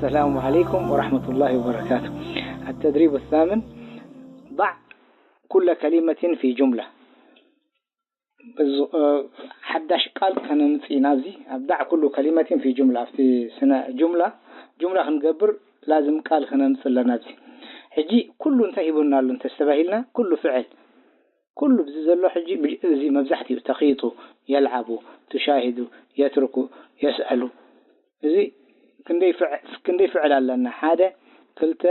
السلام عليكم ورحمة الله وبركاته. التدريب الثامن: ضع كل كلمة في جملة. ሓዳሽ ቃል ከነምፅእ ኢና። ኣብዚ ኣብ ضع كل كلمة في جملة፣ ኣብቲ ስነ ጁምላ ጁምላ ክንገብር ላዝም ቃል ከነምፅእ ኣለና። ኣብዚ ሕጂ ኩሉ እንታይ ሂቡና ኣሎ እንተስተባሂልና፣ ኩሉ ፍዕል ኩሉ ብዚ ዘሎ ሕጂ እዚ መብዛሕትኡ ተኺጡ፣ የልዓቡ፣ ትሻሂዱ፣ የትርኩ፣ የስዐሉ። እዚ ክንደይ ፍዕ- ክንደይ ፍዕል ኣለና? ሓደ፣ ክልተ፣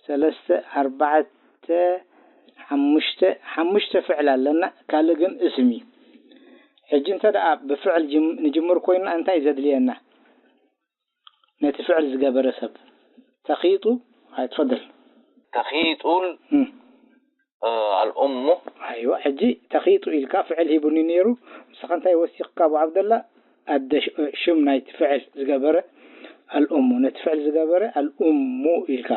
ሰለስተ፣ ኣርባዕተ፣ ሓሙሽተ፣ ሓሙሽተ ፍዕል ኣለና። ካልእ ግን እስም እዩ። ሕጂ እንተ ደኣ ብፍዕል ጅም- ንጅምር ኮይንና እንታይ እዩ ዘድልየና? ነቲ ፍዕል ዝገበረ ሰብ ተኺጡ ኣይትፈደል ተኺጡል እም። ኣልኡሙ ኣይዋ ሕጂ ተኺጡ ኢልካ ፍዕል ሂቡኒ ነይሩ። ንስኻ እንታይ ወሲኽካ ኣቡ ዓብደላ? ኣደ ሽም ናይቲ ፍዕል ዝገበረ ኣልኡሙ፣ ነቲ ፍዕል ዝገበረ ኣልኡሙ ኢልካ።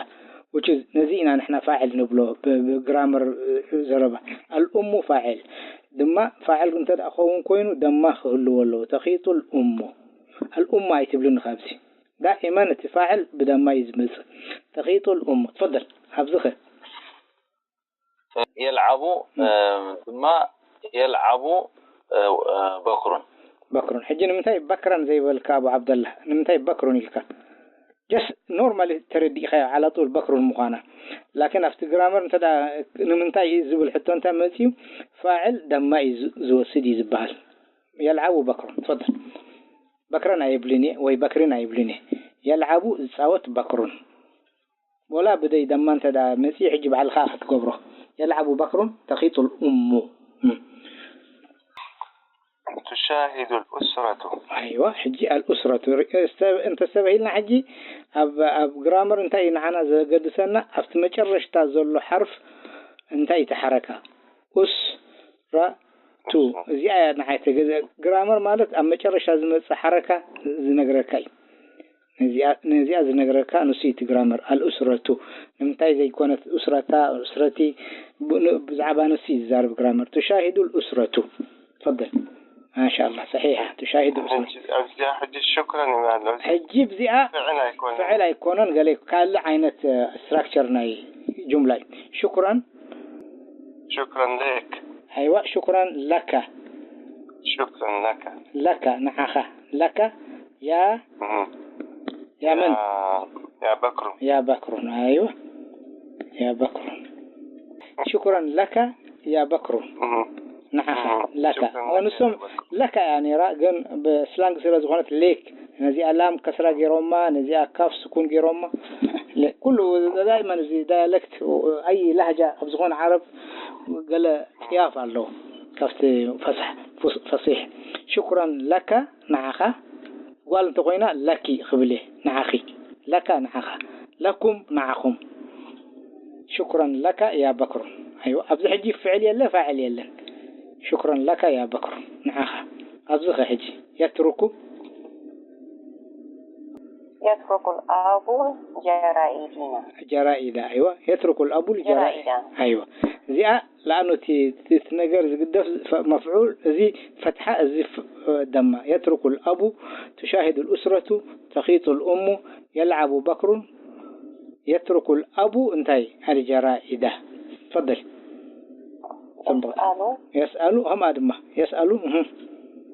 Which is ነዚ ኢና ንሕና ፋዕል ንብሎ ብግራመር ዘረባ። ኣልኡሙ ፋዕል ድማ ፋዕል እንተ ደኣ ክኸውን ኮይኑ ደማ ክህልዎ ኣለዎ። ተኺጡ ኣልኡሙ ኣልኡሙ ኣይትብልን ካብዚ ዳኢመን እቲ ፋዕል ብደማ እዩ ዝመጽእ። ተኺጡ ኣልኡሙ ትፈደል ኣብዚ ኸ የልዓቡ ድማ የልዓቡ በክሩን በክሩን ሕጂ ንምንታይ በክረን ዘይበልካ ኣቡ ዓብደላ? ንምንታይ በክሩን ኢልካ? Just normally ተረዲእካዮ ዓላጡል በክሩን ምዃና። ላኪን ኣብቲ ግራመር እንተ ንምንታይ ዝብል ሕቶ እንተ መፅዩ ፋዕል ደማ እዩ ዝወስድ እዩ ዝበሃል። የልዓቡ በክሩን ትፈደል። በክረን ኣይብልን እየ ወይ በክሪን ኣይብልን እየ። የልዓቡ ዝፃወት በክሩን ወላ ብደይ ደማ እንተ ደኣ መጺኡ ሕጂ ባዕልኻ ክትገብሮ። የልዓቡ በክሩን ተኺጡ ኣልኡሙ ትሻሂዱ ኣልኡስረቱ ኣይዋ ሕጂ ኣልኡስረቱ እንተስተብሂልና ሕጂ ኣብ ኣብ ግራመር እንታይ እዩ ንዓና ዘገድሰና ኣብቲ መጨረሽታ ዘሎ ሓርፍ እንታይ እዩ ተሓረካ ኡስ ራ ቱ እዚኣ እያ ንዓይ ተገዘ ግራመር ማለት ኣብ መጨረሻ ዝመጽእ ሓረካ ዝነግረካ እዩ ነዚኣ ዝነግረካ ንሱ እቲ ግራመር ኣልኡስረቱ ንምንታይ ዘይኮነት ኡስረታ ኡስረቲ ብዛዕባ ንሱ እዩ ዝዛረብ ግራመር ትሻሂዱ ኣልኡስረቱ ፈደል ማሻ ኣላ ሰሒሓ ትሻሂዱ ኡስረቱ ኣብዚኣ ሕጂ ሽክረን ይብላ ኣሎ ሕጂ ብዚኣ ፍዕል ኣይኮነን ፍዕል ኣይኮነን ገለ ካልእ ዓይነት ስትራክቸር ናይ ጁምላ እዩ ሽክረን ሽክረን ሌክ ኣይዋ ሽክረን ለካ ሽክረን ለካ ለካ ንዓኻ ለካ ያ እህ። ያ መን ያ በክሩ ያ በክሩን ኣይዋ ያ በክሩን ሽክረን ለካ ያ በክሩን እህ። ንዓኻ እህ። ለካ ሽክረን ንሶም ለካ። ለካ እያ ነይራ ግን ብስላንግ ስለ ዝኾነት ሌክ ነዚኣ ላም ከስራ ገይሮማ ነዚኣ ካፍ ስኩን ገይሮማ ለ- ኩሉ ዳይመን እዚ ዳያለክት ኣይ ላህጃ ኣብ ዝኾነ ዓረብ ገለ ቅያፍ ኣለዎ ካብቲ ፈሳሕ ፉስ- ፈሲሕ ሽኩረን ለካ ንዓኻ ጓል እንተኮይና ለኪ ክብል እየ ንዓኺ ለካ ንዓኻ ለኩም ንዓኹም ሽኩረን ለካ ያ በክሩ ኣይዋ ኣብዚ ሕጂ ፍዕል የለ ፋዕል የለን ሽኩረን ለካ ያ በክሩ ንዓኻ ኣብዚ ኸ ሕጂ የትሩኩ يترك الأب جرائدنا ጀራኢዳ ኣይዋ የትሩኩ ኣቡ ጀራኢዳ ጀራኢዳ። ኣይዋ እዚኣ ለኣኑ እቲ እቲ ነገር ዝግደፍ ፈ- መፍዑል እዚ ፈትሓ እዚ ፍ- ደማ የትሩኩ ኣቡ ትሻሂዱ ልኡስረቱ ተኺጡ ልእሙ የልዓቡ በክሩን የትሩኩ ኣቡ እንታይ ኣልጀራኢዳ ፈደል يسأل የስኣሉ ከምኣ ድማ የስኣሉ እህ።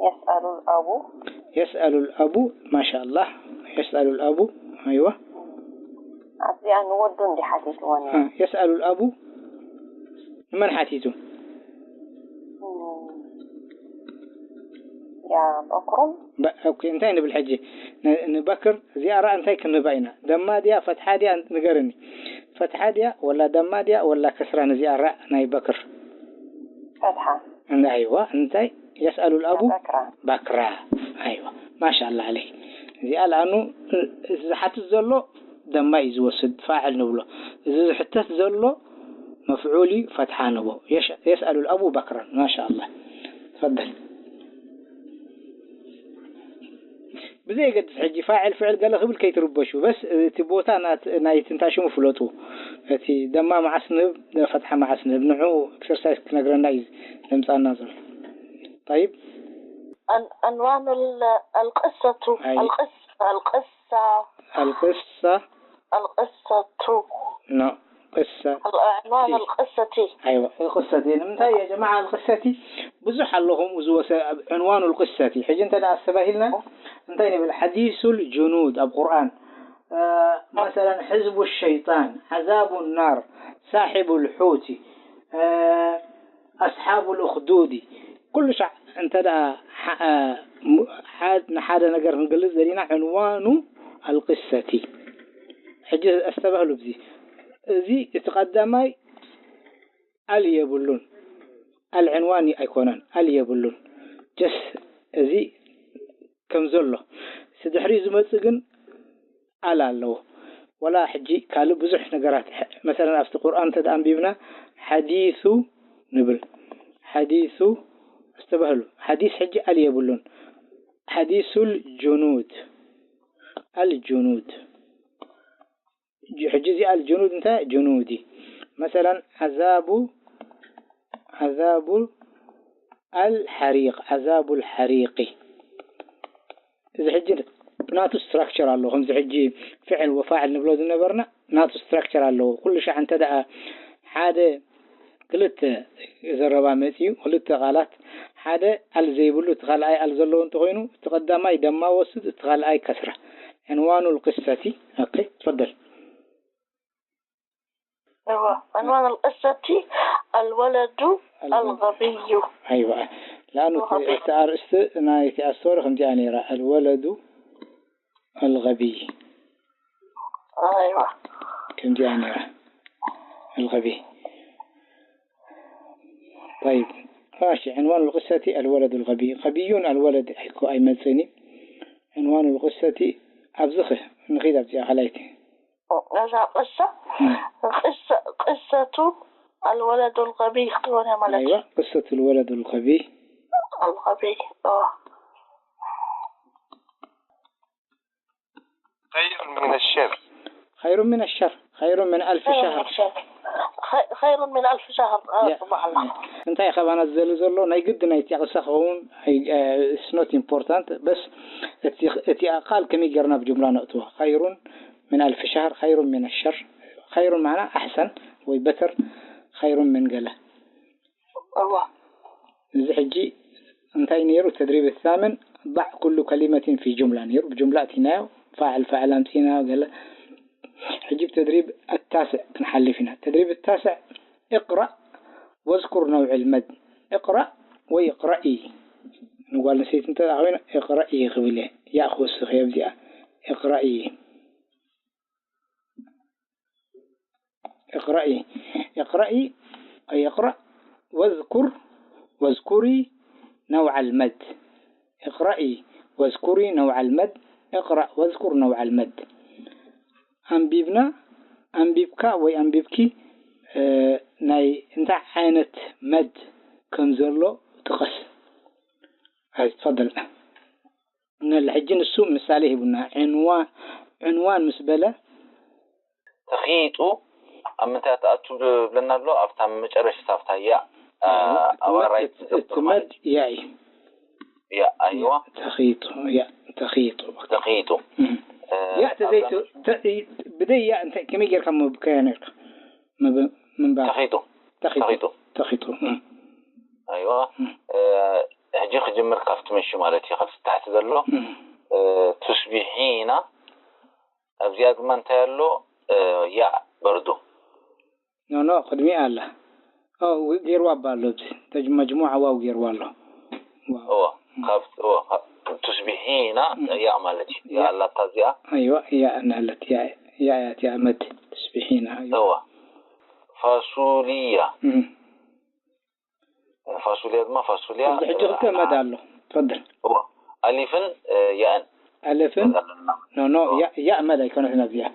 يسأل الأب የስኣሉ ልኣቡ ማሻ ኣላህ የስኣሉ ልኣቡ ኣይዋ ኣብዚኣ ንወዱ እንዲ ሓቲትዎ ነይሩ የስኣሉ ልኣቡ ንመን ሓቲቱ يا بكر በ- ኦኬ፣ እንታይ ንብል ሕጂ ን- ንበክር እዚኣ ራ እንታይ ክንህባ ኢና ደማ ድያ ፈትሓ ድያ ንገርኒ ፈትሓ ድያ ወላ ደማ ድያ ወላ ከስራ ነዚኣ ራ ናይ በክር فتحة ኣይዋ እንታይ የስኣሉ ልኣቡ بكرة ባክራ ኣይዋ ማሻ ኣላ ዓለይ እዚኣ ለኣኑ ዝሓትት ዘሎ ደማ እዩ ዝወስድ ፋዕል ንብሎ እዚ ዝሕተት ዘሎ መፍዑል እዩ ፈትሓ ንቦ የስኣሉ ልኣቡ ባክራን ማሻ ኣላ ትፈደል ብዘየገድስ ሕጂ ፋዕል ፍዕል ገለ ክብል ከይትርበሹ በስ እቲ ቦታ ናይ ትንታሽሙ ፍለጡ እቲ ደማ መዓስ ንህብ ፈትሓ መዓስ ንህብ ንዑ ኤክሰርሳይዝ ክነግረና እዩ ዘምፃና ዘሎ طيب عنوان القصة أي. القصة القصة القصة. القصة. No. قصة. العنوان القصة. أيوة، القصة. ንምንታይ يا جماعة القصة؟ ብዙሕ ኣሎ ከምኡ ዝወሰ-، ዕንዋኑ القصة። ሕጂ እንተ ደኣ ኣስተባሂልና፣ እንታይ ንብል? حديث الجنود ኣብ ቁርኣን። እ፣ መሰለን፣ حزب الشيطان، عذاب النار، صاحب الحوت، እ፣ أصحاب الأخدود። ኩሉ ሻዕ እንተ ደኣ ሓ-፣ እ፣ ሙ-፣ ሓ-፣ ንሓደ ነገር ክንገልጽ ደሊና ዕንዋኑ القصة። ሕጂ ኣስተባህሉ ብዚ። እዚ እቲ ቀዳማይ ኣል የብሉን። ኣል ዕንዋን ኣይኮነን፣ ኣል የብሉን። Just እዚ ከም ዘሎ። እቲ ድሕሪኡ ዝመጽእ ግን ኣል ኣለዎ። ወላ ሕጂ ካልእ ብዙሕ ነገራት፣ መሰለን ኣብቲ ቁርኣን እንተ ደኣ ኣንቢብና፣ حديث ንብል። حديث፣ ኣስተባህሉ። حديث ሕጂ ኣል የብሉን። حديث الجنود። الجنود። ج-، ሕጂ እዚኣ الجنود እንታይ? جنودي። መሰለን عذاب، عذاب الحريق، عذاب الحريق። እዚ ሕጂ ናቱ ስትራክቸር ኣለዎ። ከምዚ ሕጂ ፍዕል ወፋዕል ንብሎ ዝነበርና ናቱ ስትራክቸር ኣለዎ። ኩሉ ሻዕ እንተ ደኣ ሓደ ክልተ ዘረባ መጺኡ፣ ክልተ ቃላት፣ ሓደ ኣል ዘይብሉ፣ እቲ ካልኣይ ኣል ዘለዎ እንተኾይኑ፣ እቲ ቀዳማይ ደማ ወስድ፣ እቲ ካልኣይ ከስራ። ዕንዋኑ القصة። ኦኬ፣ ትፈደል። أيوة. عنوان القصة الولد الغبي. أيوة. لأنه الغبي. እቲ ኣርእስቲ ናይቲ ኣስተውሪ ከምዚኣ ነይራ፣ الولد الغبي. أيوة. ከምዚኣ ነይራ። الغبي. طيب. ماشي. عنوان القصة الولد الغبي. غبي الولد እኮ ኣይመጽእን እዩ። عنوان القصة ኣብዚ ኸ ንኺድ ኣብዚኣ ካልኣይቲ። እዛ ቅሳ፣ እም። ቅሰ-፣ ቅሰቱ ኣልወለዱ ልገቢ ክትብሎ ማለት እዩ። ኣይዋ፣ ቅሰቱ ልወለዱ ልገቢ። ኣልገቢ፣ ኦ። خير من الشر. خير من الشر. خير من ألف خير من شهر. الشر. خي-، خير من ألف شهر. ያ። ስብሓንላ። እንታይ ካባና ዝደሊ ዘሎ ናይ ግዲ ናይ እቲኣ ቅሳ ክኸውን ኣይ-፣ እ፣ it's not important። በስ እቲ፣ እቲኣ ቃል ከመይ ጌርና ብጅምላ ነእትዋ። خير من ألف شهر، خير من الشر، خير معنا أحسن ወይ better، خير من ገለ። እዋ። እዚ ሕጂ እንታይ ነይሩ? ተድሪብ الثامن، ضع كل كلمة في جملة ነይሩ። ብጅምላ ኣእቲናዮ፣ ፋዕል፣ ፋዕል ኣምጺና ገለ። ሕጂ ብተድሪብ التاسع ክንሓልፍ ኢና። ተድሪብ التاسع، اقرأ واذكر نوع المد. اقرأ ወይ اقرئي። ንጓል ኣንስተይቲ እንተ ደኣ ኮይና፣ اقرئي ክብል እየ። ያእ ክውስኽ እየ ኣብዚኣ። اقرئي. اقرئي. اقرئي، أي اقرأ، واذكر، واذكري نوع المد. اقرئي واذكري نوع المد. اقرأ واذكر نوع المد. ኣንቢብና፣ ኣንቢብካ ወይ ኣንቢብኪ፣ እ፣ ናይ እንታይ ዓይነት መድ ከም ዘሎ ጥቐስ። هاي، تفضل. ነለ ሕጂ ንሱ ምሳሌ ሂቡና። ዕንዋ-፣ ዕንዋን ምስ በለ ተኺጡ ኣብ ምንታይ ትኣቱ ብለና ኣሎ? ኣብታ መጨረሽታ፣ ኣብታ ያእ፣ እ፣ እቲ መድ፣ ራይት እቲ ትገብር መድ ማለት እዩ። ያእ እዩ። ያእ፣ ኣይዋ። ተኺጡ፣ ያእ፣ ተኺጡ። ተኺጡ። እም። እ፣ ያእ ተዘይቱ-፣ ኣብዛ ተ-፣ ብደይ ያእ እንታይ፣ ከመይ ጌርካ ምብከያ ነርካ? ምብ-፣ ምንባር። ተኺጡ። ተኺጡ። ተኺጡ። ተኺጡ። እም። ኣይዋ። እም። እ፣ ሕጂ ክጅምር ካብቲ ምሽ ማለት እዩ፣ ካብቲ ታሕቲ ዘሎ። እም። እ፣ ቱስቢሒና ኣብዚኣ ድማ እንታይ ኣሎ? እ፣ ያእ በርዶ። ኖ፣ ኖ፣ ቅድሚኣ ኣላ። ኦ፣ ው-፣ ገይርዋ እባ ኣሎ፣ ኣብዚ ተጅ-፣ መጅሙዓ ዋው ገይርዋ ኣሎ። ዋው። እወ፣ እም። ካብ፣ እወ፣ ካብ ቱስቢሒና እም። ያእ ማለት እዩ። ያእ ያእ። ኣላታ እዚኣ። ኣይዋ፣ ያእ እናለት፣ ያእ፣ ያእ እያ እቲኣ መድ ቱስቢሒና፣ ኣይዋ። እወ። ፋሱልያ። እም። ፋሱልያ ድማ ፋሱልያ፣ ኣብዚ ሕጂ እ፣ ክልተ መድ ኣሎ። ትፈድል። እዎ። ኣሊፍን፣ እ፣ ያእን ኣለፍን? መድ ኣለና። ኖ፣ ኖ፣ እዎ። ያ-፣ ያእ መድ ኣይኮነትን ኣብዚኣ።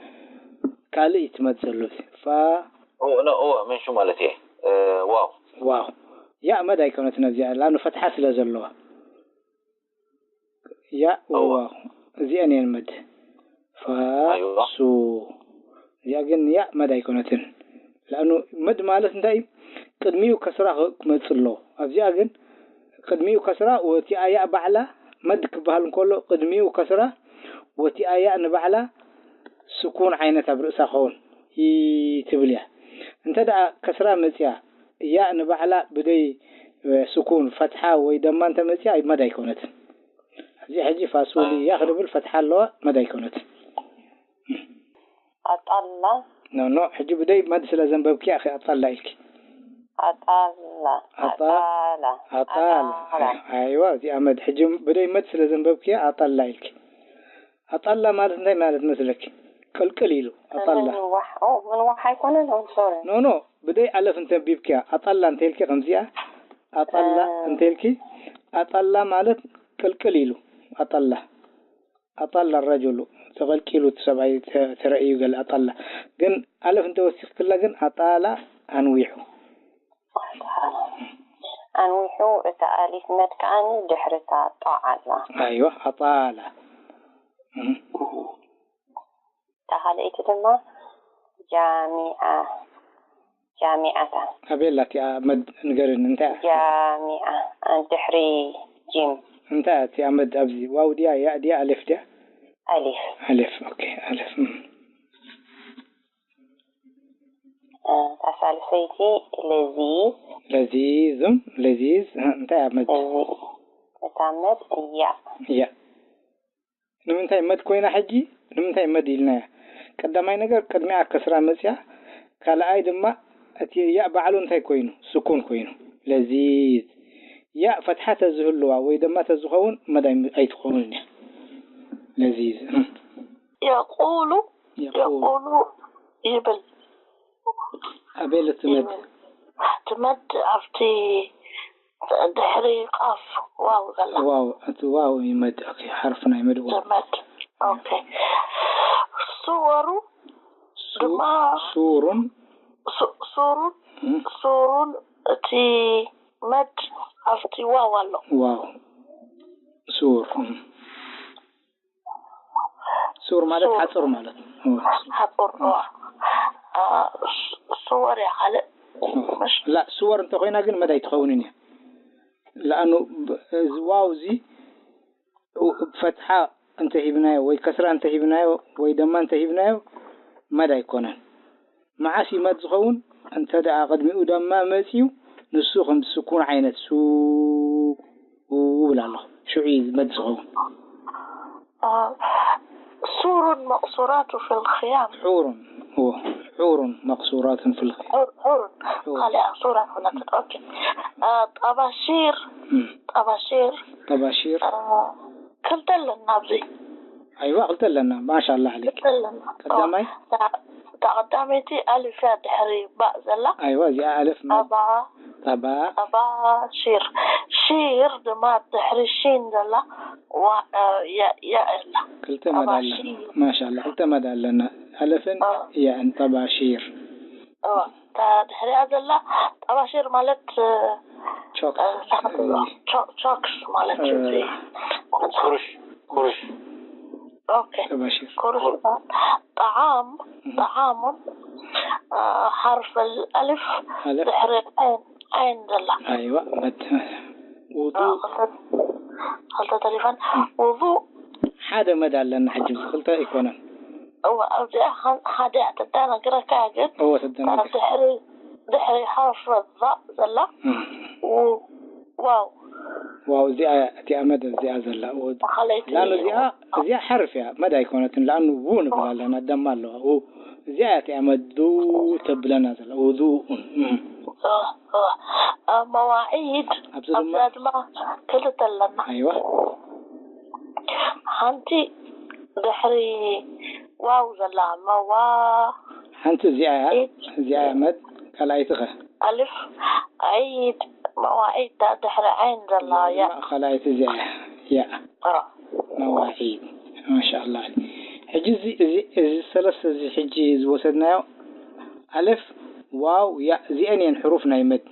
ካልእ እዩ እቲ መድ ዘሎ። ፋ- እዎ፣ ኖ፣ እዎ፣ ምንሹ ማለት እየ። እ፣ ዋው። ዋው። ያእ መድ ኣይኮነትን ኣብዚኣ፣ ላኑ ፈትሓ ስለ ዘለዋ። ያእ እዎ። ዋው። እዚአን እየን መድ። ፋ-፣ ኣይዋ። ሱ። እዚኣ ግን ያእ መድ ኣይኮነትን። ለኣኑ መድ ማለት እንታይ እዩ? ቅድሚኡ ከስራ ክ-፣ ክመጽእ ኣለዎ። ኣብዚኣ ግን ቅድሚኡ ከስራ፣ ወቲኣ ያእ ባዕላ መድ ክበሃል እንከሎ፣ ቅድሚኡ ከስራ፣ ወቲኣ ያእ ንባዕላ ስኩን ዓይነት ኣብ ርእሳ ክኸውን ይ-፣ ትብል እያ። እንተ ደኣ ከስራ መጽያ ያእ ንባዕላ ብደይ፣ እ፣ ስኩን ፈትሓ ወይ ደማ እንተ መጽያ መድ ኣይኮነትን። እዚ ሕጂ ፋሱሊ ያእ ክንብል ፈትሓ ኣለዋ፣ መድ ኣይኮነትን። ኣጣላ ኖ፣ ኖ፣ ሕጂ ብደይ መድ ስለ ዘንበብኪ ኢኺ ኣጣላ ኢልኪ። ኣጣላ ኣጣ-፣ ኣጣላ ኣጣላ። ኣይዋ፣ እዚኣ መድ። ሕጂ ብደይ መድ ስለ ዘንበብኪ ኣጣላ ኢልኪ። ኣጣላ ማለት እንታይ ማለት መስለኪ? ቅልቅል ኢሉ። ኣጣላ። ምንዋሕ ኦ ምንዋሕ ኣይኮነን። ኦ ሶሪ ኖ፣ ኖ፣ ብደይ ኣለፍ እንተንቢብኪያ፣ ኣጣላ እንተልኪ ከምዚኣ፣ ኣጣላ እ። እንተልኪ፣ ኣጣላ ማለት ቅልቅል ኢሉ። ኣጣላ። ኣጣላ ረጁሉ፣ ተቐልቂሉ እቲ ሰብኣይ ተ-፣ ተረእዩ ገለ ኣጣላ። ግን ኣለፍ እንተወሲኽክላ ግን ኣጣላ ኣንዊሑ። ኣንዊሑ። እታ ኣሊፍ መድ ከዓኒ ድሕሪ እታ ጣ ኣላ። ኣይዋ፣ ኣጣላ። እም። እታ ካልኣይቲ ድማ ጃሚዓ፣ ጃሚዓታ። ኣበይ ኣላ እቲኣ መድ ንገርኒ፣ እንታይ እያ? ጃሚዓ፣ እ፣ ድሕሪ ጂም። እንታይ እያ እቲኣ መድ ኣብዚ? ዋው ድያ፣ ያእ ድያ፣ ኣሌፍ ድያ? ኣሊፍ። ኣሌፍ፣ ኦኬ፣ ኣሌፍ። እም። እ፣ እታ ሳልሰይቲ ለዚ። ለዚዝ፣ እም፣ ለዚዝ፣ እ፣ እንታይ እያ መድ? እዚ፣ እታ መድ እያ። እያ። ንምንታይ መድ ኮይና ሕጂ? ንምንታይ መድ ኢልናያ? ቀዳማይ ነገር ቅድሚኣ ከስራ መጽያ፣ ካልኣይ ድማ እቲ ያእ ባዕሉ እንታይ ኮይኑ? ስኩን ኮይኑ። ለዚዝ። ያእ ፈትሓ ተዝህልዋ ወይ ድማ ተዝኸውን መድ ኣይ-፣ ኣይትኸውንን እያ። ለዚዝ። እም። የቁሉ የቁል። የቁሉ ይብል። ኣበይ ኣሎ እቲ መድ? ይብል። እቲ መድ ኣብቲ ድሕሪ ቃፍ ዋው ዘላ። ዋው፣ እቲ ዋው እዩ መድ። ኦኬ፣ ሓርፊ ናይ መድ ዋው። እቲ መድ። ኦኬ። ሱወሩ ሱ-፣ ድማ ሱሩን፣ ሱ-፣ ሱሩን እም፣ ሱሩን እቲ መድ ኣብቲ ዋው ኣሎ። ዋው። ሱር። እም። ሱር ማለት ሱር። ሓጹር ማለት ነው። እዋ። ሓጹር፣ እዋ። አ፣ ሱ-፣ ሱወር እያ ካልእ። እዋ። ላ፣ ሱወር እንተኾይና ግን መድ ኣይትኸውንን እያ። ለኣኑ ብ-፣ እዚ ዋው እዚ ፈትሓ እንተሂብናዮ ወይ ከስራ እንተሂብናዮ ወይ ደማ እንተሂብናዮ መድ ኣይኮነን። መዓስ እዩ መድ ዝኸውን? እንተ ደኣ ቅድሚኡ ደማ መጺኡ፣ ንሱ ከም ስኩን ዓይነት ሱ ይብል ኣሎ። ሽዑ እዩ መድ ዝኸውን። አ፣ ሱሩን መቅሱራቱ ፊል ኽያም። ሑሩን፣ እዎ፣ ሑሩን መቅሱራቱን ፊል ኽያም። ሑር-፣ ሑሩን። ሑር። ካልኣ ሱራ ኮነት። ኦኬ። አ፣ ጠባሺር፣ እም። ጠባሺር። ጠባሺር። አ፣ ክልተ ኣለና ኣብዚ። ኣይዋ፣ ክልተ ኣለና። ማሻላ ዓለይክ። ክልተ ኣለና። ቀዳማይ? እታ፣ እታ ቀዳመይቲ ኣሊፍ እያ ድሕሪ ባእ ዘላ። ኣይዋ፣ እዚኣ ኣለፍ መ-፣ ጠባ፣ ጠባ። ጠባ፣ ሺር። ሺር ድማ ድሕሪ ሺን ዘላ ዋ-፣ እ፣ ያ-፣ ያ ኣላ። ክልተ መድ ኣለና። ጠባሺር። ማሻላ፣ ክልተ መድ ኣለና። ኣለፍን አ። ያእን ጠባሺር። እ፣ እታ ድሕሪኣ ዘላ ጠባሺር ማለት፣ እ፣ ቾክ። እ፣ ቾ-፣ ቾክስ ማለት እዩ። እ። ኩርሽ፣ ኩርሽ። ኦኬ። ጠባሺር። ኩርሽ ይበሃል። ጠዓም፣ ጠዓሙን፣ እ፣ ሓርፍ ኣልፍ ኣለፍ። ድሕሪ ዓይን፣ ዓይን ዘላ። ኣይዋ፣ መድ-፣ ውዱእ። እ፣ ክልተ፣ ክልተ ተሪፈን። ውዱእ። ሓደ መድ ኣለና ሕጂ፣ ምስ ክልተ ኣይኮነን። እወ፣ ኣብዚኣ ሓ-፣ ሓደ እያ ተደናግረካ እያ፣ ግን እወ፣ ተደናግር። ድሕሪ፣ ድሕሪ ሓርፍ ዛእ ዘላ። እም። ው-፣ ዋው። ዋው፣ እዚኣ እያ፣ እቲኣ መድ እዚኣ ዘላ። እወ፣ ማእኸለይቲ ላን እዚኣ፣ እዚኣ ሓርፍ እያ፣ መድ ኣይኮነትን። ለኣኑ ው ንብል ኣለና፣ ደማ ኣለዋ። ው፣ እዚኣ እያ እቲኣ መዱ ተብለና ዘላ። ውዱኡን። እም። እ፣ እ፣ እ፣ መዋዒድ። ኣብዚ ድማ ኣብዚኣ ድማ ክልተ ኣለና። ኣይዋ። ሓንቲ ድሕሪ ዋው ዘላ መዋ-፣ ሓንቲ እዚኣ እያ፣ እዚኣ እያ መድ፣ ካልኣይቲ ኸ? ኣልፍ፣ ዒድ፣ መዋዒድ፣ እታ ድሕሪ ዓይን ዘላ፣ ያ። ካልኣይቲ እዚኣ እያ፣ ያ። እ። መዋዒድ። ማሻኣላ። ሕጂ እዚ፣ እዚ፣ እዚ ሰለስተ እዚ ሕጂ ዝወሰድናዮ፣ ኣልፍ፣ ዋው፣ ያ፣ እዚአን እየን ሕሩፍ ናይ መድ።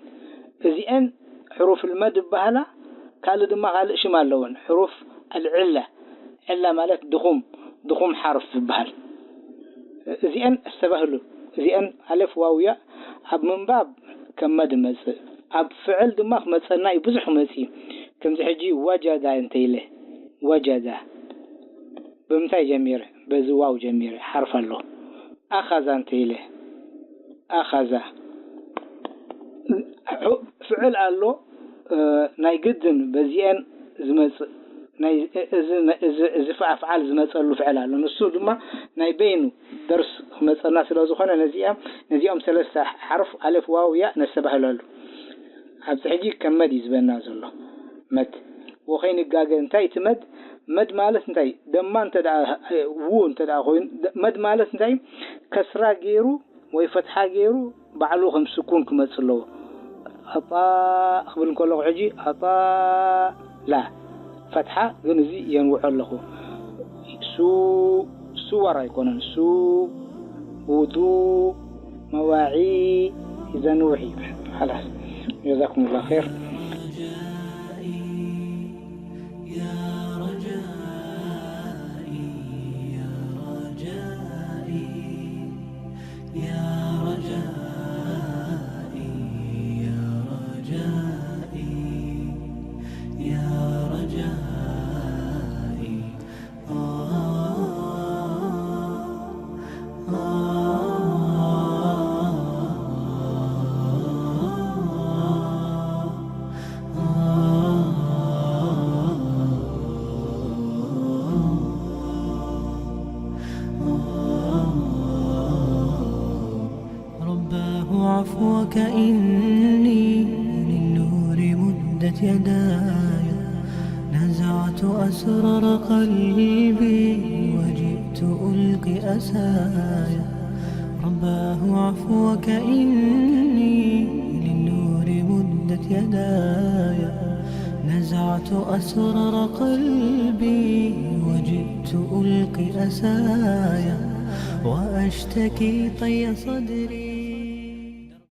እዚአን ሕሩፍ ልመድ ይበሃላ፣ ካልእ ድማ ካልእ ሽም ኣለወን። ሕሩፍ ኣልዕላ፣ ዕላ ማለት ድኹም፣ ድኹም ሓርፍ ዝበሃል። እዚአን ኣስተባህሉ። እዚአን ኣለፍ ዋው ያ ኣብ ምንባብ ከም መድ ይመጽእ፣ ኣብ ፍዕል ድማ ክመጸና እዩ፣ ብዙሕ ክመጽእ እዩ። ከምዚ ሕጂ ወጀዳ እንተ ኢለ፣ ወጀዳ። ብምንታይ ጀሚረ? በዚ ዋው ጀሚረ። ሓርፍ ኣሎ። ኣኻዛ እንተ ኢለ፣ ኣኻዛ። ሑ-፣ ፍዕል ኣሎ፣ እ፣ ናይ ግድን በዚኤን ዝመጽእ፣ ናይ፣ እዚ፣ እዚ፣ እዚ ፍዓ-፣ ፍዓል ዝመጸሉ ፍዕል ኣሎ። ንሱ ድማ ናይ በይኑ ደርስ ክመጸና ስለ ዝኾነ፣ ነዚኣ፣ ነዚኦም ሰለስተ ሓርፍ፣ ኣሌፍ፣ ዋው፣ ያእ፣ ነስተባህለሉ። ኣብዚ ሕጂ ከም መድ እዩ ዝበና ዘሎ። መድ። ወኸይንጋገ፣ እንታይ እቲ መድ? መድ ማለት እንታይ? ደማ እንተ ደኣ፣ ው እንተ ደኣ ኮይኑ፣ ደ-፣ መድ ማለት እንታይ? ከስራ ገይሩ ወይ ፈትሓ ገይሩ ባዕሉ ከም ስኩን ክመጽእ ኣለዎ። ኣጣ ክብል እንከለኹ ሕጂ ኣጣ ላ። ፈትሓ ግን እዚ የንውዖ ኣለኹ። ሱ፣ ሱዋር ኣይኮነን። ሱ፣ ውዱ፣ መዋዒ፣ ዘንውሕ እዩ። ሓላስ። ጀዛኩም ላ ኸይር። رباه عفوك إني للنور مدت يداي، نزعت أسرار قلبي وجئت ألقي أسايا. رباه عفوك إني للنور مدت يداي، نزعت أسرار قلبي وجئت ألقي أسايا، وأشتكي طي صدري.